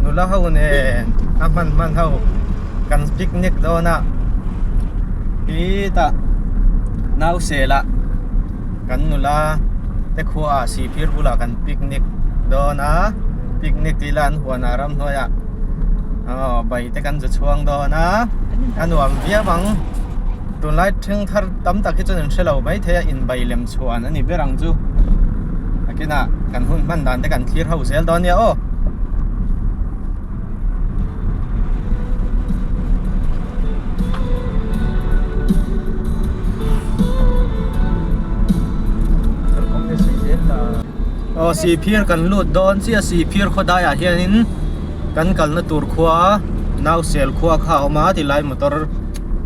Nula ho nen a hman hman ho kan picnic dawn a khitah nausel ah kan nula te khua ah sihphir bulah kan picnic dawn a picnic tih lah an huan ah ramhnuai ah aw bai te kan zu chhuang dawn a a nuam viau ang tunlai thengthar tam tak hi chuan an hre lo maithei a inbai lem chhuan a ni ber ang chu a kinah kan hun hman dan te kan thlir ho zel dawn nia aw. Aw sihphir kan lut dawn chiah sihphir khawdai ah hianin kan kalna tur khua nausel khua kha a awm a tilai motor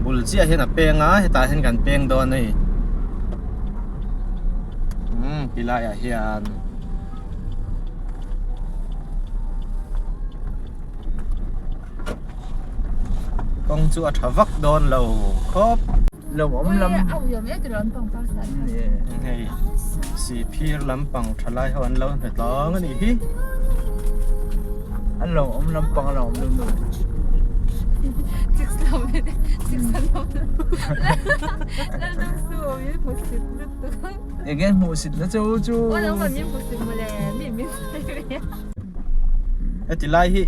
bul chiah hian a peng a hetah hian kan peng dawn a ni umm tilai ah hian. Kawng chu a tha vak dawn lo khawp. Lo awm lam. Hei sihphir lampang tha lai ho an lo hne tlawng a nih hi. An lo awm lampang a lo awm lo. Enge hmuhsit na chu chu. Heti lai hi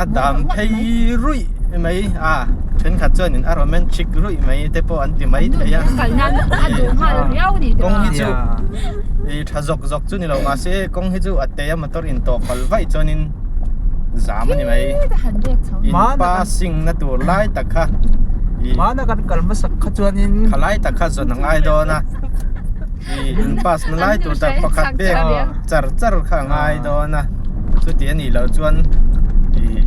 a dam phei ruih mai a thenkhat chuanin a romantic ruih mai te pawh an ti mai thei a kawng hi chu ih tha zawk zawk chu ni lo mahse kawng hi chu a te a motor in tawh palh vaih chuanin zam a ni mai in passing na tur lai tak kha ih Hmana kan kal hmasak kha chuanin khalai tak kha zawn a ngai dawn a. in pass na lai tur tak pakhat pek char char kha a ngai dawn a chuti a nih loh chuan ih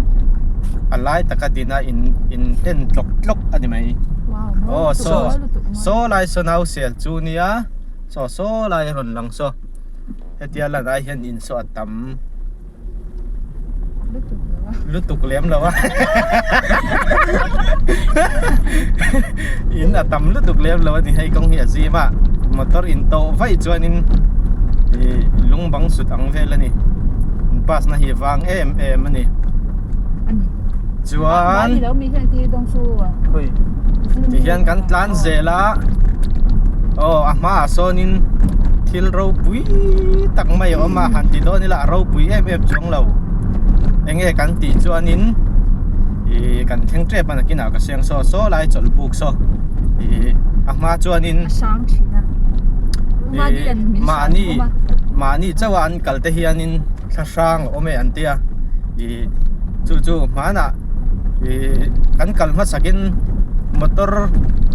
a lai taka dina in in en tlawk tlawk a ni mai aw saw saw lai saw nau sel chu nia saw saw lai a rawn lang saw hetia lan ai hian in saw a tam. Lutuk lem lo a In a tam lutuk lem lo a ni hei kawng hi a zim a motor in tawh vaih chuanin ih lung bang sut ang vel a ni in pass na hi a vang em em a ni chuan tihian kan tlan zel a aw a hmaah sawnin thil ropui tak mai a awm a han ti dawn ila a ropui em em chuang lo enge kan tih chuanin ih kan thleng tep a nakinah ka siang saw saw lai chawlh buk saw ih a hma chuanin ih mahni mahni chauh a an kal te hianin thla hrang a awm e an tia ih chu chu hmanah ih kan kal hmasakin motor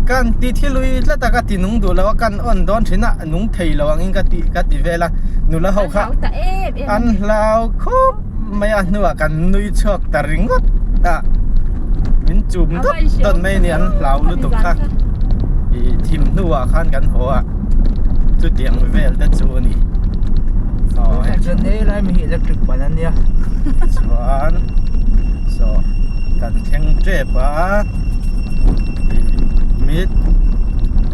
kan ti thilui tlat a ka ti nung duh lo a kan on dawn thin a nung thei lo angin ka ti ka ti vel a nula ho kha an hlau khawp mai a hnuah kan nui chhuak ta ringawt a min chum dawt dawt mai a ni an hlau lutuk kha ih thim hnuah khan kan haw a chutiang vel te chu a ni aw hei Chuan helai mi hi electric ban a nia chuan saw kan thleng tep a ih mit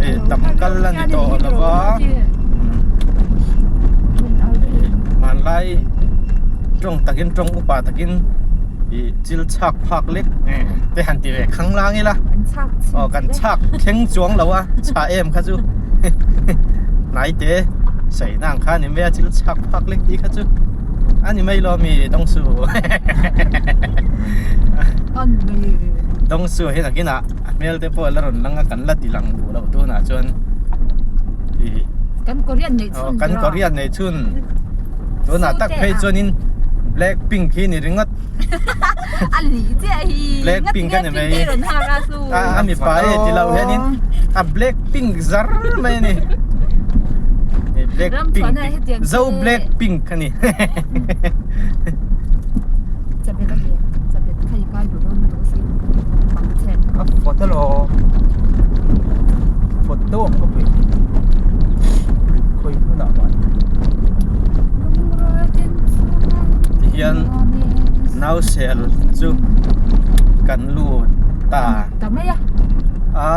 ih tam kal a ni tawh lo va hmanlai tawng takin tawng upa takin ih chil chhak phak lek te han ti ve khang lang ila aw kan chhak thleng chuang lo a chhah em kha chu hnai te sawi na ang kha a ni mai a chil chhak phak lek tih kha chu a ni mai lo mi dawngsu dawngsu hi nakinah a hmel te pawh la rawn lang a kan la ti lang duh loh tunah chuan ih kan korean nei chhun kan korean nei chhun tunah tak phei chuanin black pink hi ni ringawt a li chiah hi black pink a ni mai a a mipa e ti lo hianin a black pink zar mai a ni black pink zo black pink a ni A phawt alawm phawt deuh ang ka pui khawi hmunah mah tihian nausel chu kan lut ta a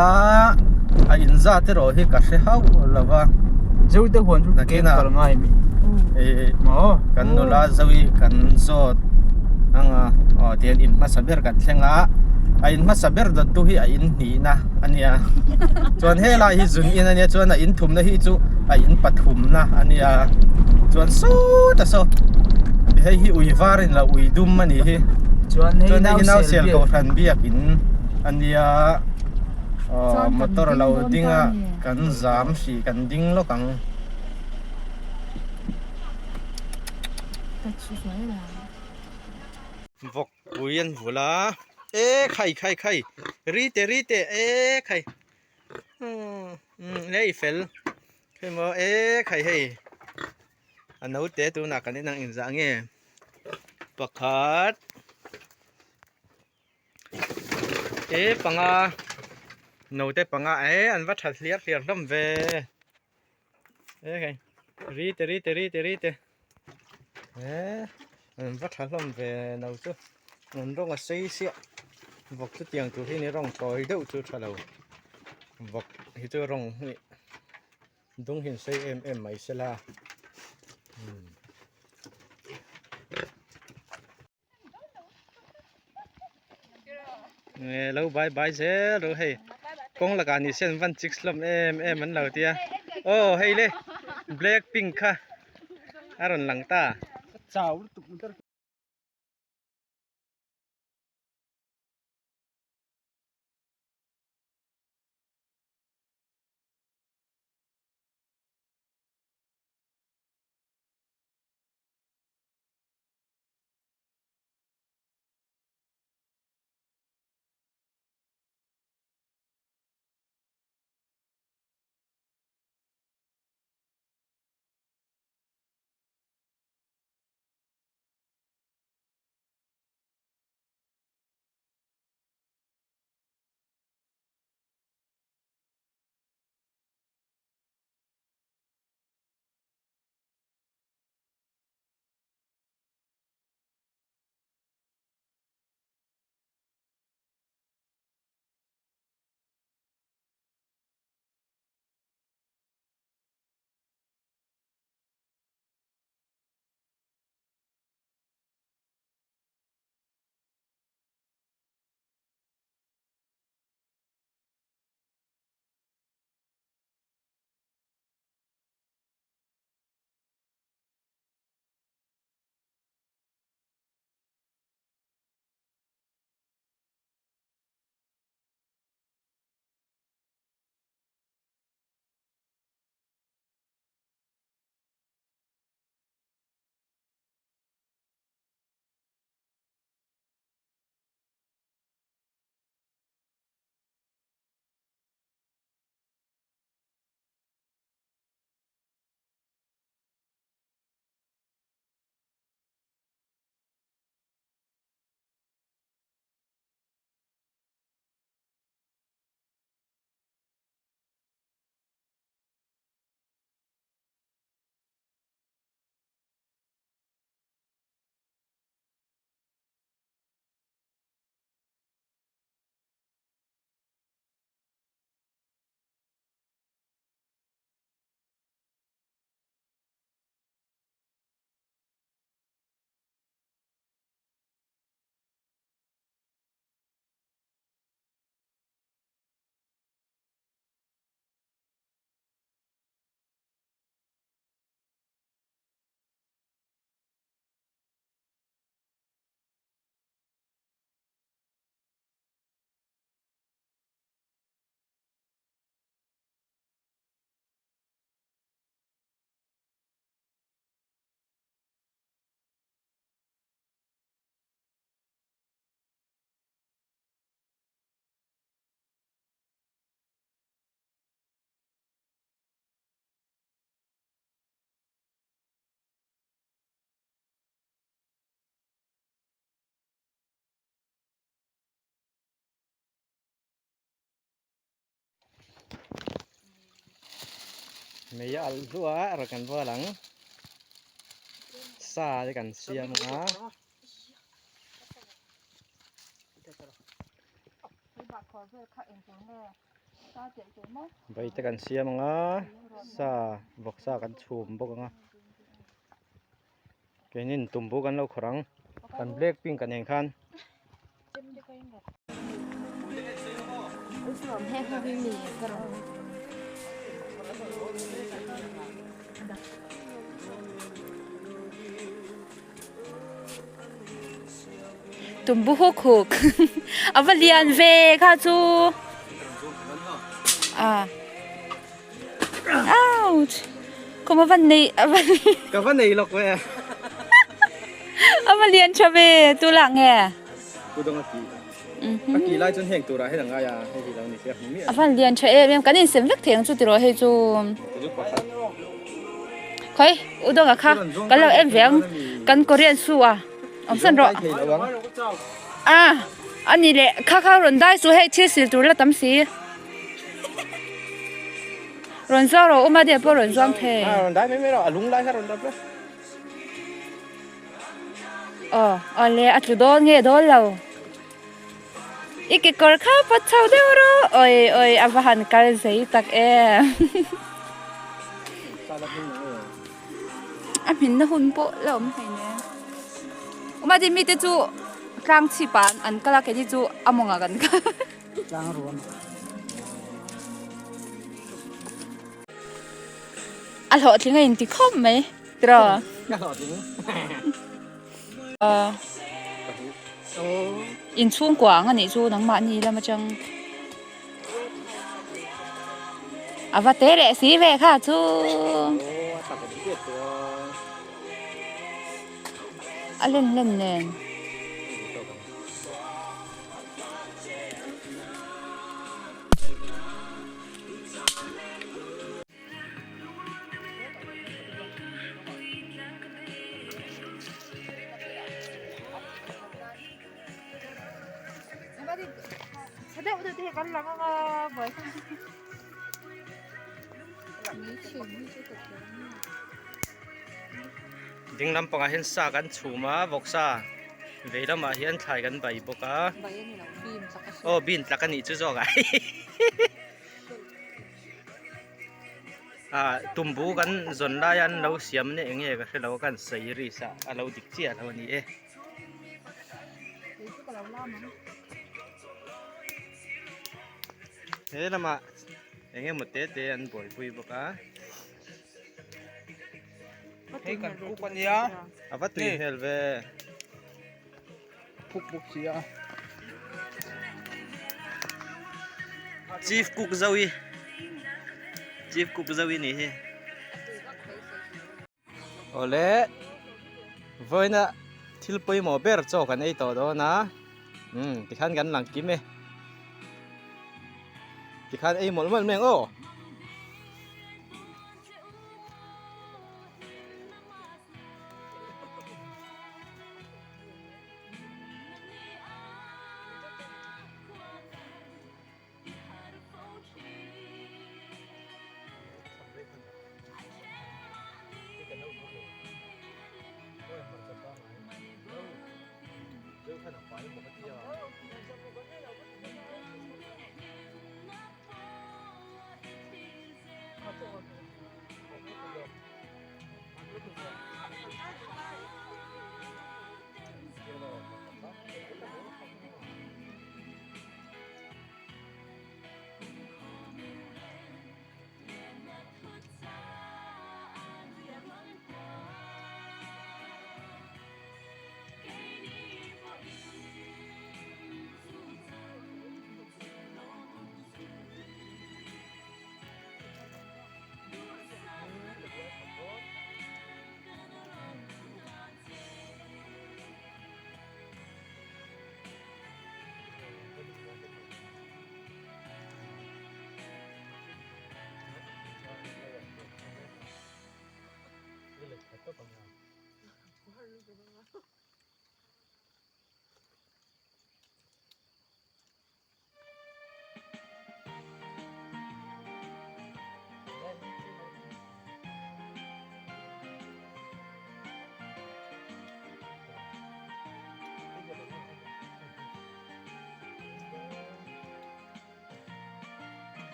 a inzat erawh hi ka hre hauh lo va Zote huan chu ke kal ngai mi maw kan nula Zoe kan zawt. Aw tihian in hmasa ber kan thleng a, a in hmasa ber dawt tu hi a in hnihna a nia. Chuan helai hi zun in a nia chuan a in thumna hi chu a in pathumna a nia. Chuan sawta saw hei hi ui var in lo ui dum a nih hi. Chuan hei Chuan hei hi Nausel Nausel biak Kohhran biakin a nia. Aw Chuan kan motor a ding lo dawn ding ta a a ni. kan zam hrih kan ding lawk ang. Ka chhu hruai la. Vawk pui an vul a e khai khai khai ri te ri te e khai umm lei fel hei maw e khai hei a naute tunah kan inang inzah nge pakhat e panga naute panga e an va that hliar hliar hlawm ve. E hei ri te ri te ri te ri te e an va tha hlawm ve no chu an rawng a sei siah vawk chu tiang tur hi ni rawng tawi deuh chu tha lo vawk hi chu rawng hi dung hi an sei em em mai sela umm. Nge lo bai bai zel ru hei kawng lakah ni sen van chik hlawm em em an lo tia aw hei le black pink kha a rawn lang ta. Mei a alh hluah a rawn kan rual ang sa te kan siam ang a. Bai te kan siam ang a sa vawksa kan chhum bawk ang a keinin tumbu kan lo khawrh ang kan black pink a nen khan. Tumbu huk huk a va lian ve kha chu a ouch khawm a van nei a van ka va nei lawk ve a va lian tha ve tu lah nge pu dawng a ki a ki lai chuan heng turah hian a ngai a hei hi lo ni se a hmu miah a van lian tha em em kan insem vek thei ang chu tiraw hei chu khawi u dawng a kha kan lo en ve ang kan korean su a awm san rawh a ani leh kha kha rawn dai chu hei thil sil tur la tam si rawn zuang rawh uma deuh pawh rawn zuang thei a rawn dai mai mai rawh a lung lai kha rawn dap la aw awle a tlu dawn nge dawn lo i kekawr kha pawt chho deuh rawh awi awi a va han kal zei tak em a hminna hun pawh la awm hleinem uma deuh mite chu tlang chhip ah an kal a keini chu a mawngah kan kal. Tlang ruam. A hlawhtling a inti khawp mai tiraw? A hlawhtling. Inchhungkua ang anih chu nangmahni lam atang a va te leh si ve kha chu. A len len nen. Ding lampangah hian sa kan chhum a vawksa vei lamah hian thlai kan bai bawk a aw bean tlak a nih chu zawk ah ah tumbu kan zawn lai a an lo siam nia eng nge ka hrelo a kan sawi ris a a lo dik chiah lo a ni e. He lamah eng emaw te te an buaipui bawk a. Hei kan cook a nia. A va tui hmel ve. Phuk bawk si a. Chief cook Zoe. Chief cook Zoe ni hi. Awle vawiina thil pawimawh ber chaw kan ei tawh dawn a umm tikhan kan lang kim e tikhan ei mawlh mawlh mai ang aw.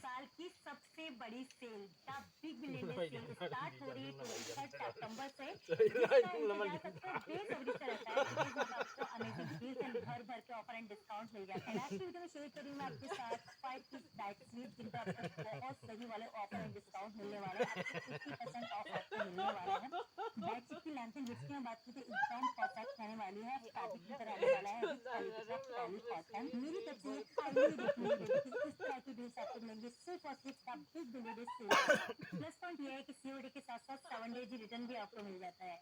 साल की सबसे बड़ी sale the big millionaire sale start हो रही है 23 सितंबर से, जिसका इंतजार सबको बेसब्री से रहता है, क्योंकि इसमें आपको amazing deals and भर भर के offer and discount मिल जाता है। आज की वीडियो में शेयर कर रही हूँ मैं आपके साथ 5 piece diet sweet, जिन पर आपको बहुत सही वाले offer and discount मिलने वाले हैं। आपको 50% ऑफ आपको मिलने वाला है। डाइट स्वीट की लेंथ एंड विड्थ की मैं बात करूँ तो एकदम परफेक्ट रहने वाली है, फैब्रिक की तरह आने वाला है, कॉटन। मेरी तरफ से हाईली रिकमेंडेड है कि इस तरह की डील्स आपको मिलेंगे सिर्फ और सिर्फ the big billionaire sale. Plus point ये है कि सीओडी के साथ साथ 7 डेज रिटर्न भी आपको मिल जाता है।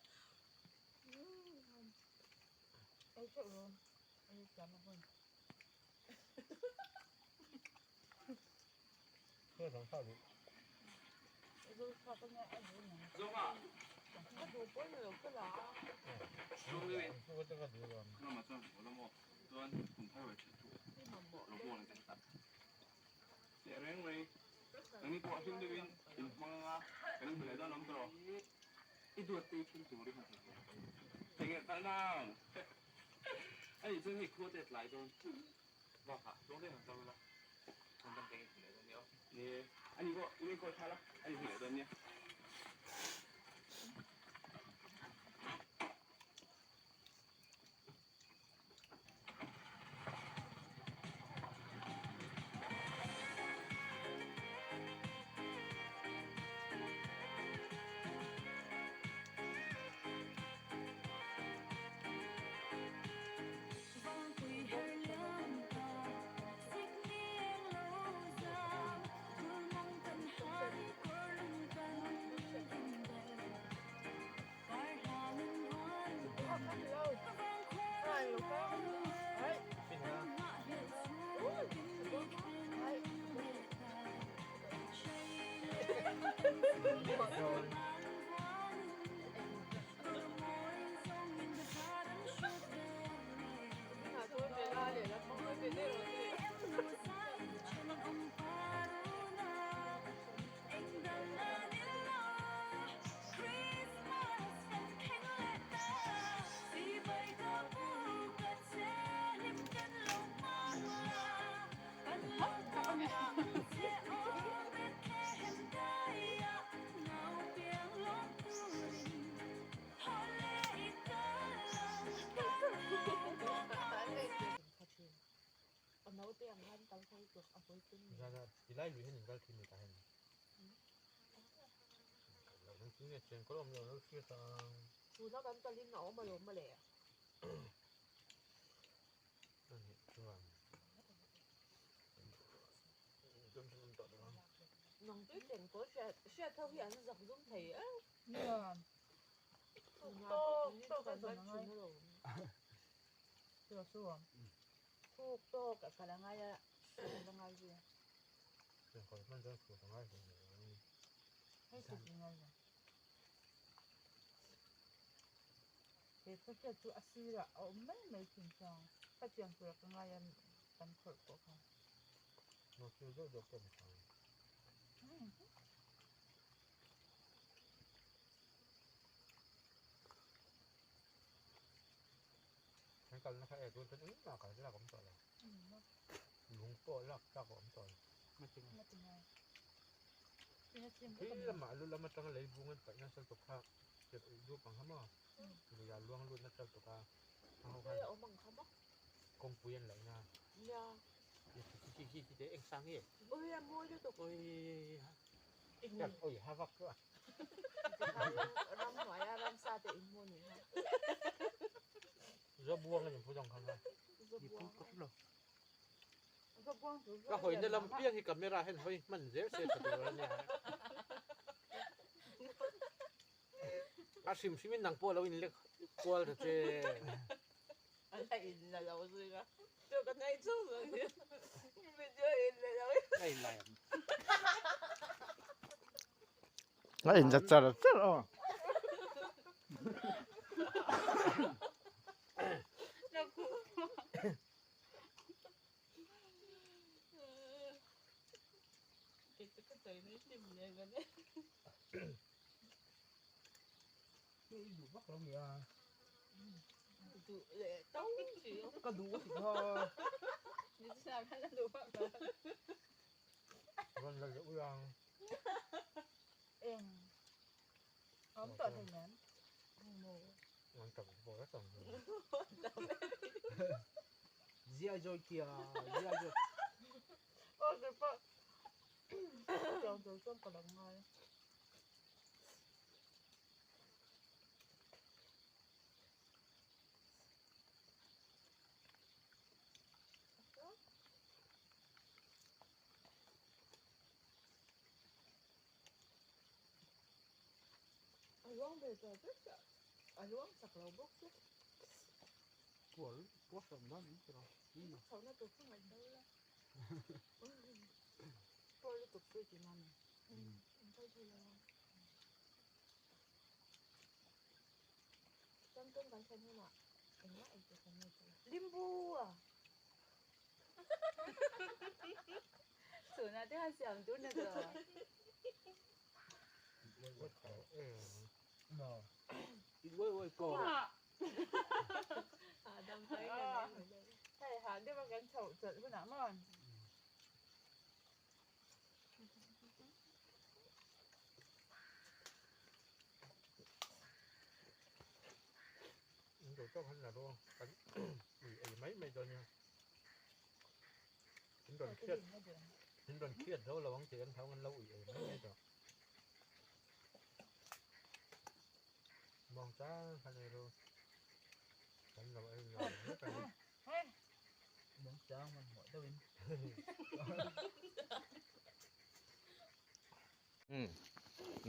A inzat char char aw.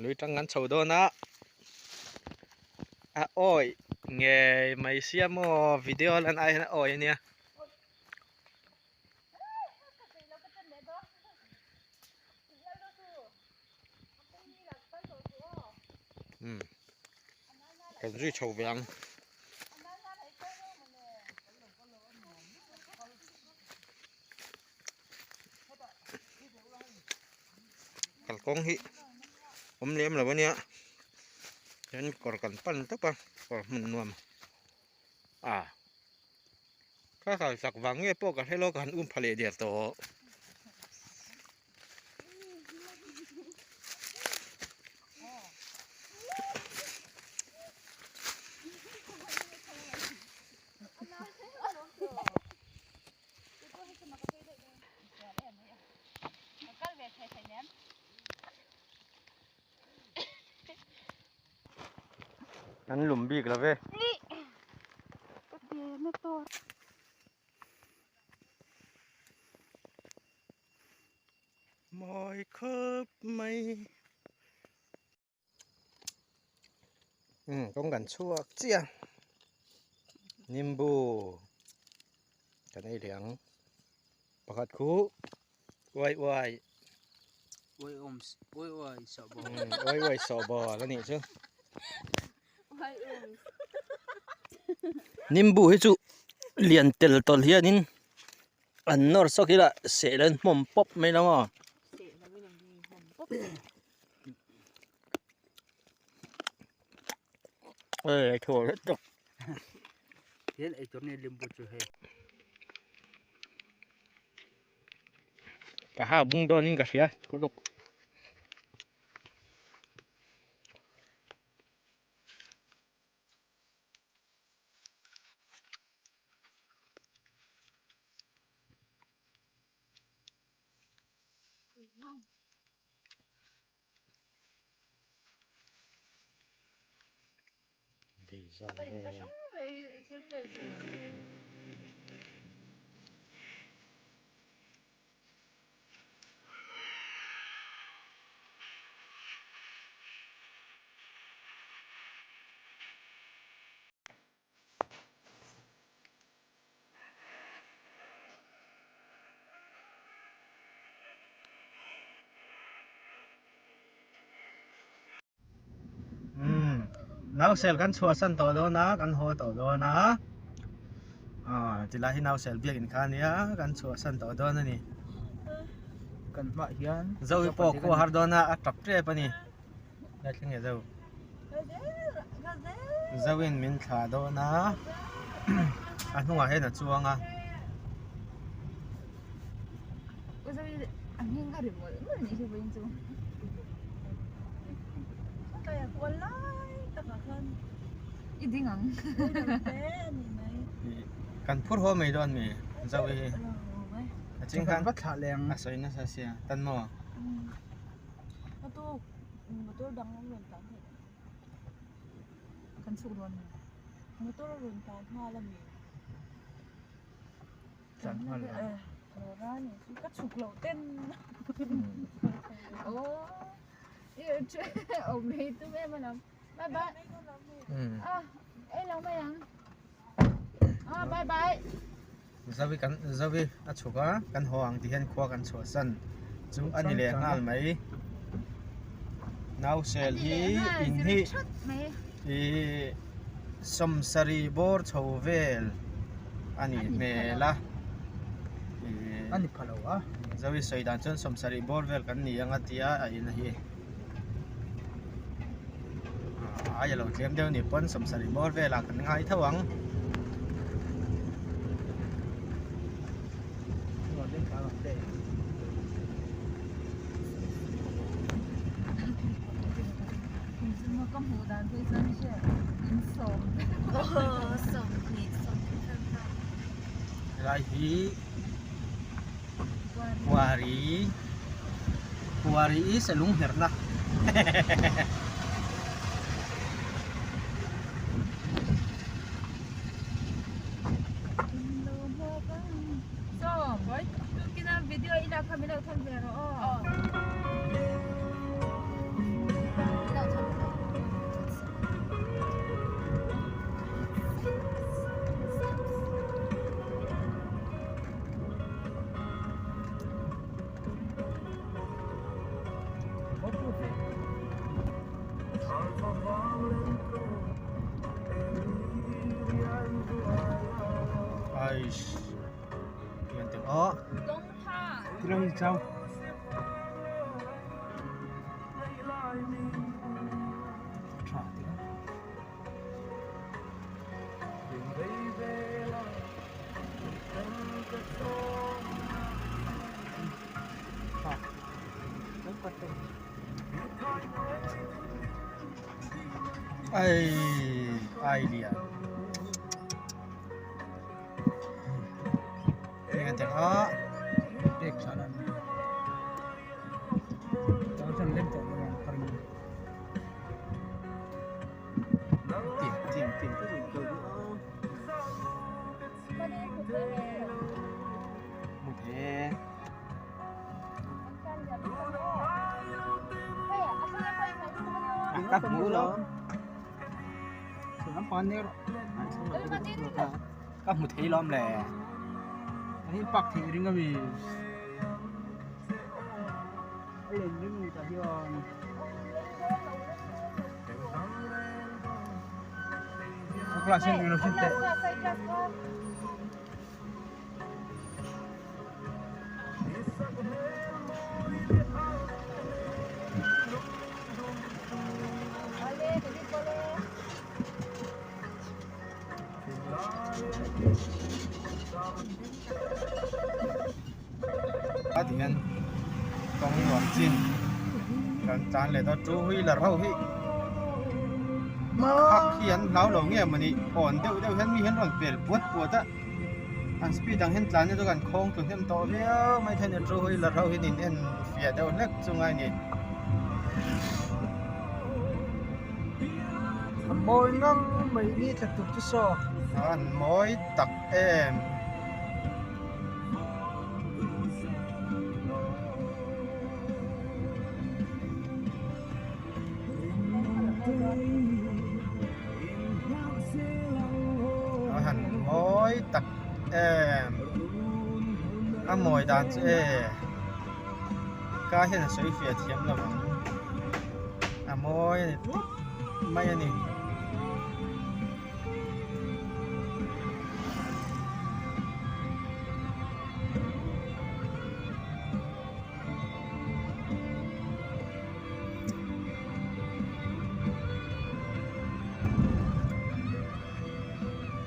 Lui tang an chho dawn a a awi ngei mai sia maw video lan ai hian a awi ania. Umm kan zui chho ve ang. Kalkawng hi awm lem lo ania chuan kawr kan pan tawp a kawr hmun nuam a ka kal chak vang nge pawh ka hre lo ka han um pha leh der tawh. An lum bik lo ve. Mawi khawp mai. Umm kawng kan chhuak chiah a nimbu kan ei leh ang pakhat khu uai uai uai awm uai uai sawh ball uai uai sawh ball a nih chu nimbu hi chu lian tel tawlh hianin an nawr sawk ila seh lan hmawm pawp mai lo maw. Ê thua rất độc. Hian ei tur ni limbu chu hei. Ka ha bung dawn in ka hria khuluk. Umm nausel kan chhuahsan tawh dawn a kan haw tawh dawn a ah tilai hi nausel biakin kha ania kan chhuahsan tawh dawn a ni Kan hmah hian Zoe pawh khua har dawn a a tap tep a ni Lai thleng nge Zo Zoin min thlah dawn a a hnungah hian a chuang a. Kan phur haw mai dawn mi Zoe hi a ching khan a sawi nasa sia tan maw. Kan chhuk dawn mi. Motor a rawn tan nghal a mi. Tlan nghal a. Rora ni chu ka chhuk loh ten. Oh. Awm rei tum em alawm. Bye bye. Ah, ei lo mai ang. Ah, bye bye. Zawi kan zawi a chhuk a kan haw ang ti hian khua kan chhuah san chu a ni leh nghal mai nausel hi in hi ihh sawmsarih bawr chho vel a nih hmel a ihh a ni pha lo a zawi sawi dan chuan sawmsarih bawr vel kan ni ang a tia a in hi Ai alo tlem deuh ni pawn sawmsarih bawr velah kan ngai tho ang. Helai hi Kuari Kuari i salung herna Aish hian teng aw. Ai ai lian hian teng aw. Ka hmu thei lawm le. An in park thei ring a mi. A len ring ni tah hian. Class hian ilo hrilh teh. A ti hian kawng nuam chin kan tlan leh dawn two wheeler ho hi phak hi an hlau lo nge mawni awn deuh deuh hian mi hian rawn pel puat puat a an speed ang hian tlan hi chu kan khawng tlu hnem tawh viau mai thei a ni two wheeler ho hian in en fiah deuh hlek chu ngai a ni. A mawi ngang mai ni thla tur chu saw. An mawi tak em. A han mawi tak em. A mawi dan chu e. Ka hian a sawi fiah thiam lo ang. A mawi a ni tawp mai a ni.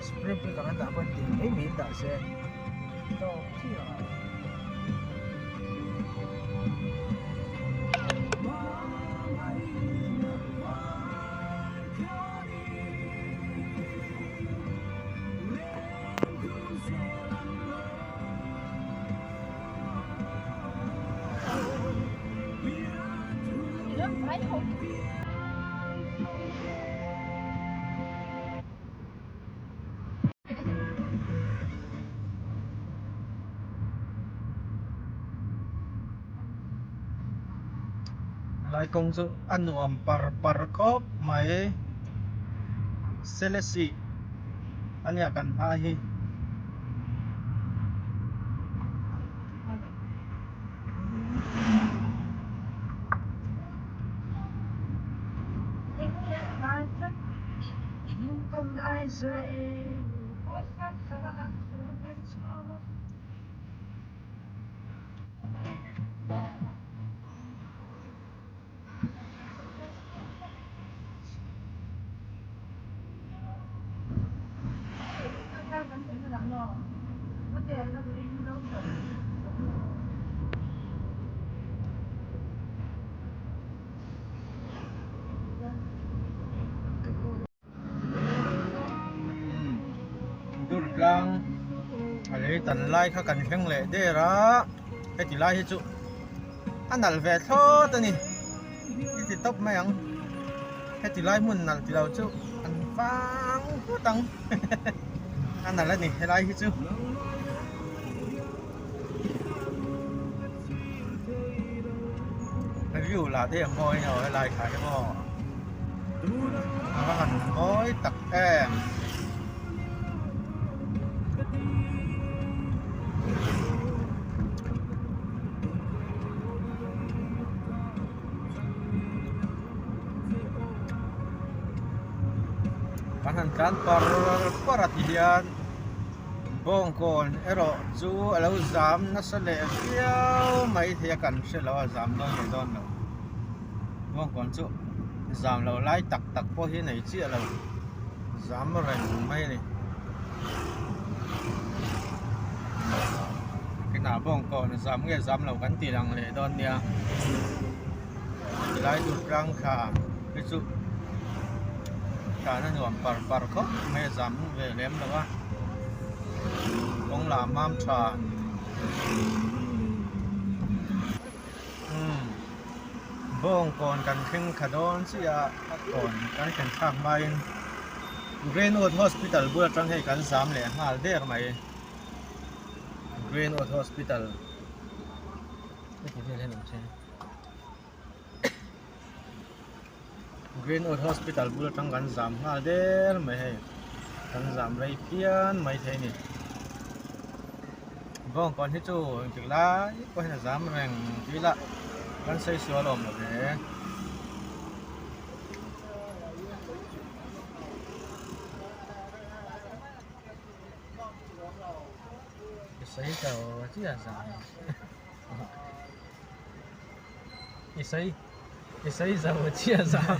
Spring break ang dah pawh tiang mai mai dah se tawk chiah a. Lai kawng chu a nuam par par khawp mai Selesih a nia kan hma hi. Durtlang a lei tan lai kha kan thleng leh der a heti lai hi chu a nalh ve thlawt a ni i ti tawp mai ang heti lai hmun nalh tilo chu an vang phut ang a nalh a ni helai hi chu. View lah te a mawi lo helai kha hi maw a va han mawi tak em. Kan han tlan par par a ti hian. Bawngkawn erawh chu a lo zam nasa leh viau mai thei a kan hre lo a zam dawn leh dawn lo Bawngkawn chu zam loh lai tak tak pawh hi nei chiah lo zam reng mai a ni kinah Bawngkawn zam nge zam lo kan tih lang leh dawn nia tilai tur tlang thla hi chu tlan a nuam par par khawp mai a zam ve lem lo a kawng lah mam tha umm bawngkawn kan thleng thla dawn chiah a a kawn kan thlen thlak hmain Greenwood hospital bul atang hei kan zam leh nghal der mai Greenwood hospital. Greenwood Hospital bul atang kan zam nghal der mai hei kan zam rei phian mai thei a ni bawngkawn hi chu engtik lai pawh hian a zam reng tih ila kan sawi sual awm lo ve. I sawi i sawi zo chiah zau.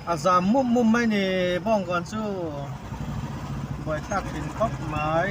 A zam mum mum mai ni bawngkawn chu buaithlak thin khawp mai.